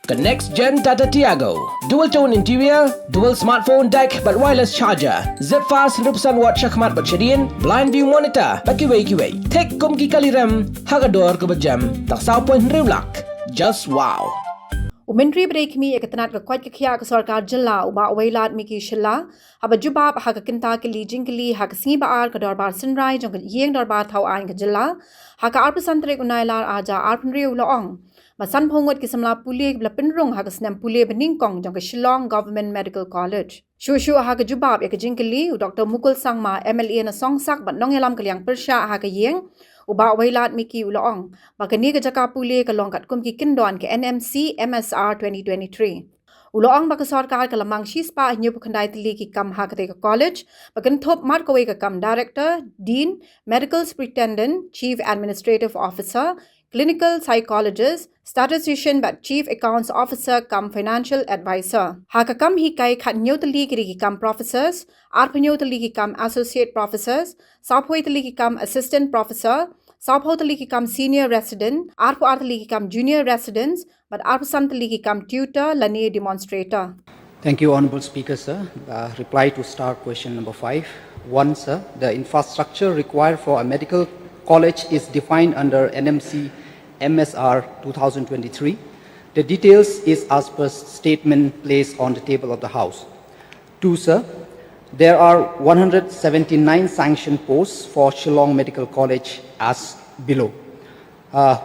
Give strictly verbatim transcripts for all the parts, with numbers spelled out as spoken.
Ka next gen Tata Tiago. Dual tone interior, dual smartphone deck bad wireless charger. Zip fast hynriew percent watt shakhmat bad shadien, blind view monitor bad kiwei kiwei. Thik kum ki kali rem ha ka dor kaba jem tang saw point hynriew lak. Just wow. U Myntri ba dei khmih ïa ka tnat ka koit ka khiah ka sorkar jylla u Bah Wailadmiki Shylla haba jubab ha ka kynta kylli jingkylli ha ka sngi ba ar ka dorbar synrai jong ka ïing dorbar thaw aiñ ka jylla ha ka arphew san tarik u Nailar arhajar arphew hynriew u la ong ba sanphew ngut ki samla pule kiba la pynrung ha ka snem pule banyngkong jong ka Shillong Government Medical College. Shuh shuh ha ka jubab ïa ka jingkylli, u Doktor Mukul Sangma, M L A na Songsak bad nongïalam ka liang pyrshah ha ka ïing, u Bah Wailadmiki u la ong ba kane ka jaka pule ka long katkum ki kyndon ka N M C M S R twenty twenty-three. U la ong ba ka sorkar ka la mang shispah hynñiewphew khyndai tylli ki kam ha katei ka college, ba kynthup mar kawei ka kam director, dean, medical superintendent, chief administrative officer, clinical psychologist, statistician bad chief accounts officer cum financial advisor. Ha ka kam hikai, khathynñiew tylli ki dei ki kam professors, arphew hynñiew tylli ki kam associate professors, sawphew tylli ki kam assistant professor, sawphew tylli ki kam senior resident, arphew ar tylli ki kam junior residents bad arphew san tylli ki kam tutor lane demonstrator. Thank you, Honorable Speaker, sir. Uh, reply to star question number five. One, sir, the infrastructure required for a medical college is defined under N M C M S R two thousand twenty-three. The details is as per statement placed on the table of the House. Two, sir, there are one hundred seventy-nine sanctioned posts for Shillong Medical College as below. Uh,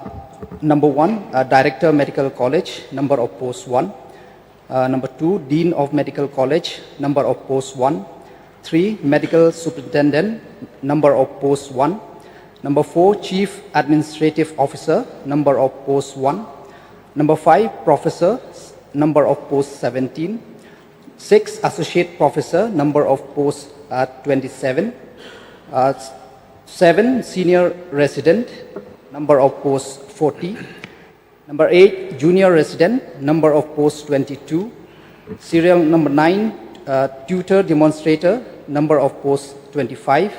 number one, uh, Director Medical College, number of posts one. Uh, number two, Dean of Medical College, number of posts one. Three, Medical Superintendent, number of posts one. Number four, Chief Administrative Officer, number of posts one. Number five, Professor, number of posts seventeen. Six, Associate Professor, number of posts uh, twenty-seven. Uh, seven, Senior Resident, number of posts forty. Number eight, Junior Resident, number of posts twenty-two. Serial number nine, uh, Tutor Demonstrator, number of posts twenty-five.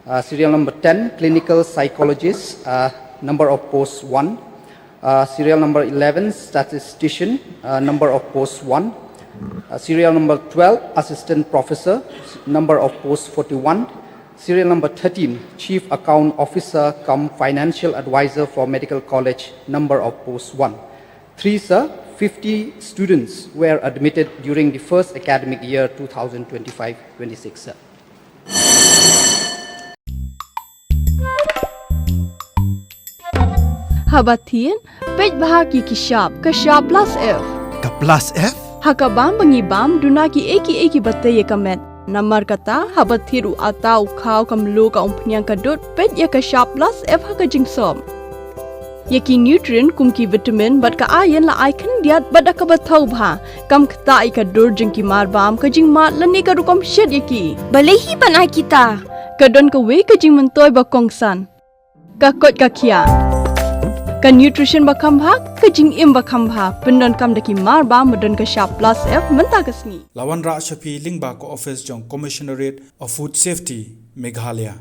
Uh, serial number ten, Clinical Psychologist, uh, number of posts one. Uh, serial number eleven, Statistician, uh, number of posts one. Uh, serial number twelve, Assistant Professor, number of posts forty-one. Serial number thirteen, Chief Account Officer cum Financial Advisor for Medical College, number of posts one. Three, sir, fifty students were admitted during the first academic year two thousand twenty-five twenty-six, sir. Haba thied, peit bha ki ki shap, ka shap plus F. Ka plus F? Ha ka bam ba ngi bam, duna ki ei ki ei ki ba tei ïa ka met. Namar kata, haba thied u ata, u khaw, ka mluh, ka umphniang, ka dud, peit ïa ka shap plus F ha ka jingsop. Ïa ki nutrient kum ki vitamin bad ka iron la ai khyndiat bad da kaba thaw bha. Kam ktah ïa ka dur jong ki marbam, ka jingmad lane ka rukom shet ïa ki. Balei hi ban ai kita? Ka don kawei ka jingmyntoi ba kongsan. Ka koit ka khiah. Ka nutrition ba kham bha, ka jingim ba kham bha. Pyndonkam da ki marbam ba don ka shap plus F mynta ka sngi. La wanrah sha phi lyngba ka ophis jong Commissionerate of Food Safety, Meghalaya.